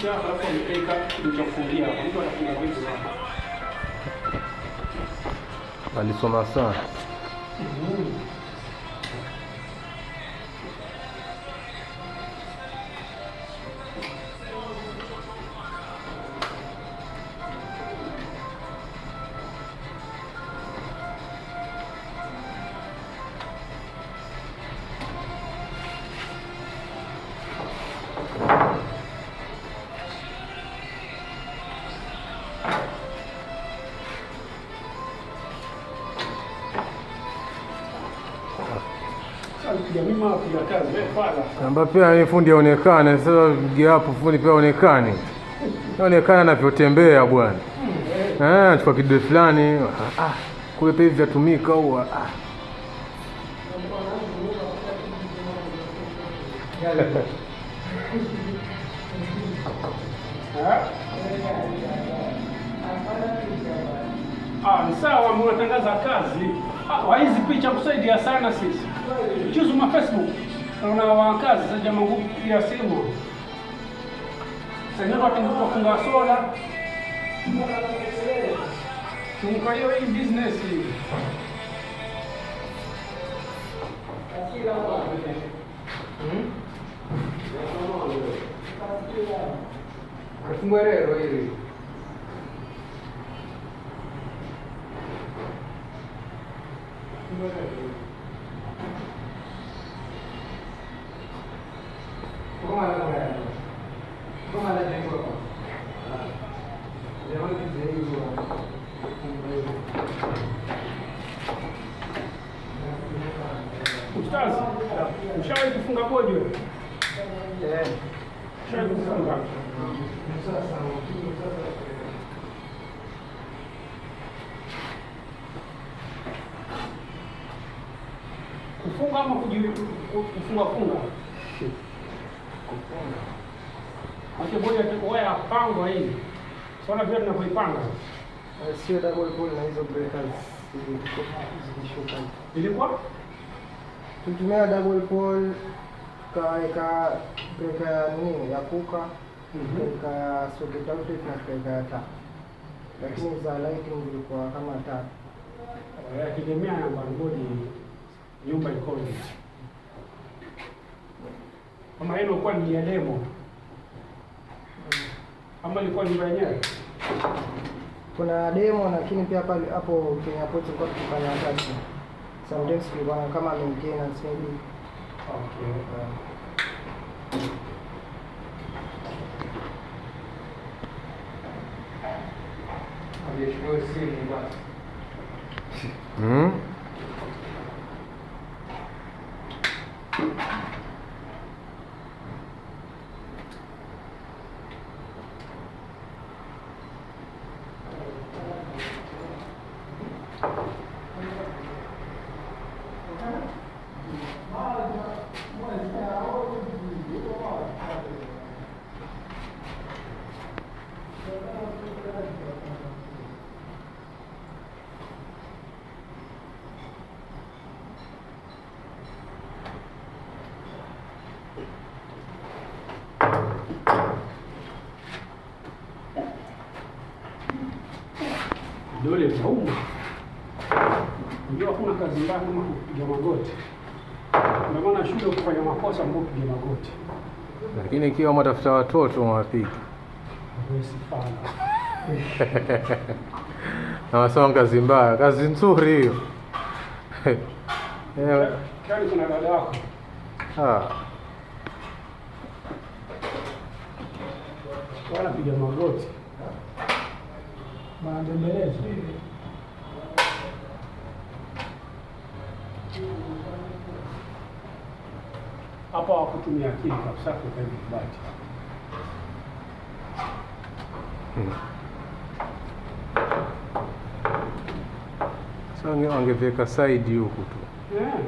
Wamezungusha hapa alafu wameweka kitu cha kufungia hapa. Mtu anafunga vitu hapa. Alisoma sana. Sasa alipiga mima apiga kazi wewe fala. Namba pia ni fundi aonekane. Sasa piga hapo fundi pia aonekane. Aonekana anavyotembea bwana. Eh, chukua kidude fulani. Ah, kule pia hivi vyatumika au ah. Eh? Ah, ni sawa mnatangaza kazi. Ah, wa hizi picha kusaidia sana sisi. Chuzu ma Facebook. Naona wa kazi sasa jamaa nguvu ya simu. Sasa ndio watu kufunga sola. Kwa hiyo hii business hii. Mwerero hili. Ustaz, ushawahi kufunga bodi wewe? Ushawahi kufunga? Kufunga ama kufunga funga? Kufunga. Maana bodi wewe yapangwa hivi. Sio vile tunavyoipanga. Sio double pole na hizo breakers zikishuka. Ilikuwa Tulitumia double pole tukaweka breaker ya nini ya kuka, tukaweka ya socket outlet na tukaweka ya taa, lakini za lighting zilikuwa kama tatu. Yakitegemea na bodi nyumba ikoje. Kama hilo ilikuwa ni ya demo ama ilikuwa nyumba yenyewe? Kuna demo lakini pia pale hapo Kenya Ports tulikuwa tukifanya attachment. Sometimes kulikuwa na kama maintenance maybe. Okay. Hmm? Vidole vinauma. Unajua hakuna kazi mbaya kama kupiga magoti. Ndio maana shule ukifanya makosa mbona upige magoti. Lakini ikiwa matafuta watoto mwapiga. Wewe sifana. Na wasema kazi mbaya, kazi nzuri hiyo. Eh, Kwani kuna dada yako? ah. Wanapiga magoti. Wanabembeleza. Hapa hawakutumia akili kabisa kuweka hivi vibati. Sasa wangeviweka side huku tu. Yeah.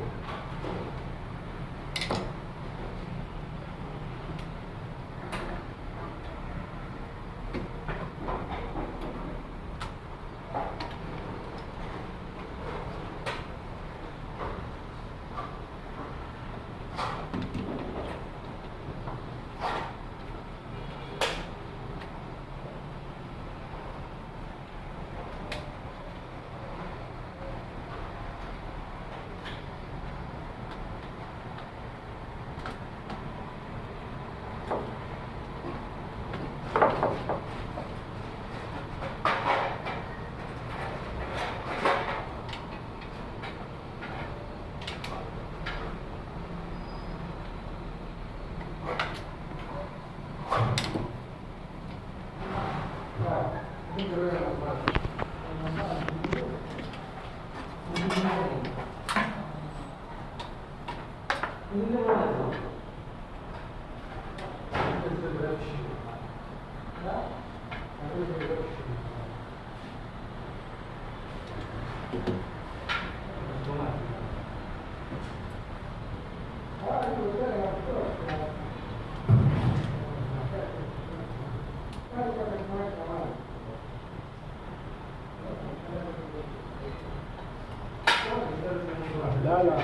Abdala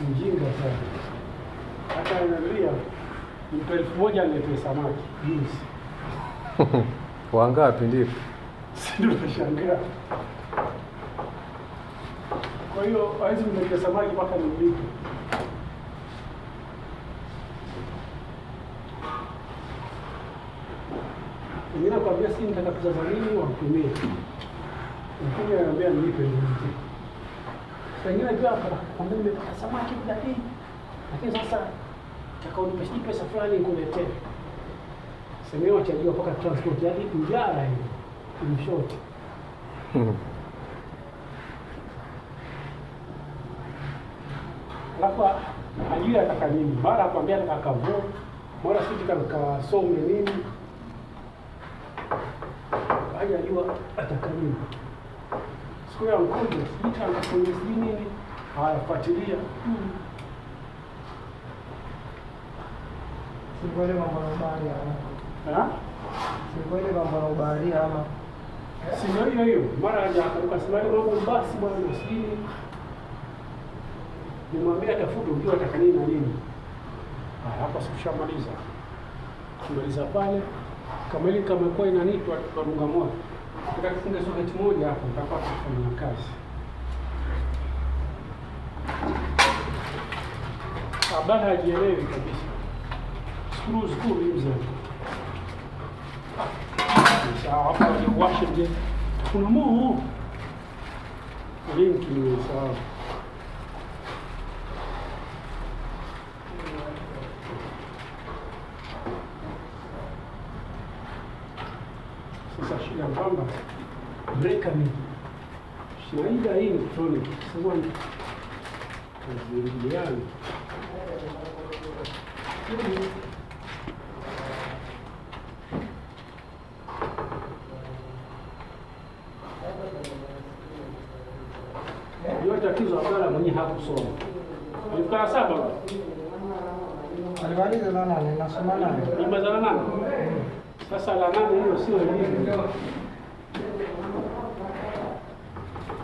mjinga sana. Hata ananiambia nimpe 1000 niletee samaki juzi. Wangapi ndipo? Si ndio nashangaa. Kwa hiyo hawezi kuniletea samaki mpaka nimlipe. Wengine nakwambia si nitaka pesa za nini wamtumie. Mkuja ananiambia nilipe nilipe. Wengine pia kwambia nimepata samaki muda hii. Lakini sasa nataka unipe sijui pesa fulani nikuletee. Semeo chajua mpaka transport yaani njara hiyo. In short. Alafu ajui ataka nini. Mara akwambia ataka kavu, mara sijui kasome nini. Hajajua ataka nini. Siku ya mkuja, sijui kasome sijui nini. Haya, fuatilia. Sivyo ile mambo ya ubaharia ama. Ha? Sivyo ile mambo ya ubaharia ama. Sio hiyo hiyo. Mara haja akasema mambo basi bwana sijui. Nimwambia atafute ujue ataka nini na nini. Haya, hapa sikushamaliza. Kumaliza pale kama ile kama kwa inanitwa tukarunga moja. Tukafunga socket moja hapo nitakuwa kufanya kazi. Abdalla hajielewi kabisa. Screw screw mzee. Sawa, hapa washe je. Kuna moo. Link ni sawa. Sasa shida kwamba breaker ni shida hii electronic. Sasa ni kazi gani? Hiyo tatizo Abdalla mwenyewe hakusoma. Alifika 7. Alimaliza la 8, nasoma 8. Alimaliza la 8. Sasa la 8 hiyo sio elimu.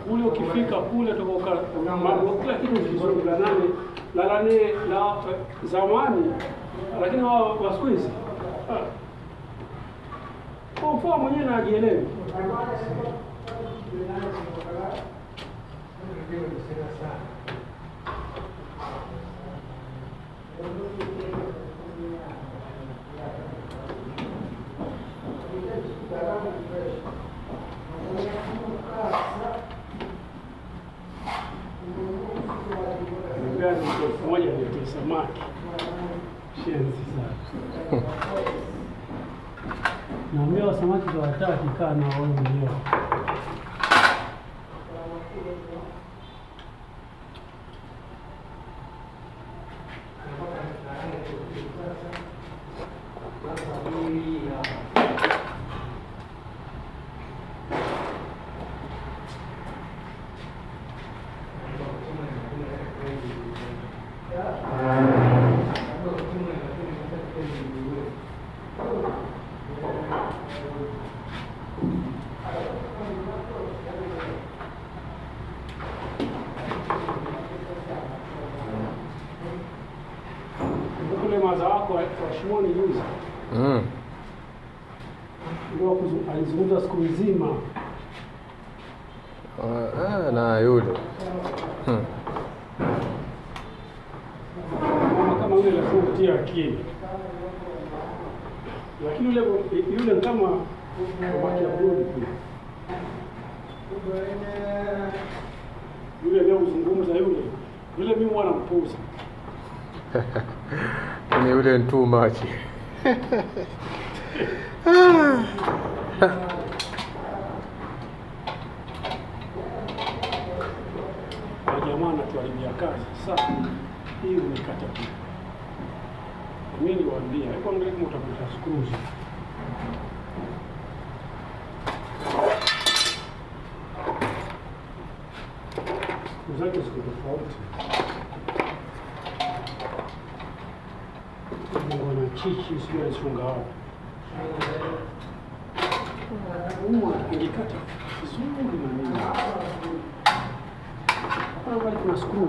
Kule ukifika kule toka kila kitu kizuri la 8 la 8 la zamani, lakini wao wa siku hizi kwa mfano mwenyewe na ajielewi. Gari moja ni samaki. Shenzi sana. Naambia samaki kwa wataki kaa na wewe mwenyewe. Shimoni juzi. Ndio alizungumza siku nzima. Na yule. Mama kama yule lazima kutia akili. Lakini yule kama babake Abdul pia. Yule leo kuzungumza yule. Yule mimi huwa nampuuza. Ni yule ni too much. Jamaa anatuharibia kazi. Sasa hii umekata pia. Mimi niwaambia, hebu angalia kama utakuta screws. Screws zake ziko tofauti. Mungu na chichi sijui alifunga wapi. Ingekata vizuri na nini. Hapa kuna screw.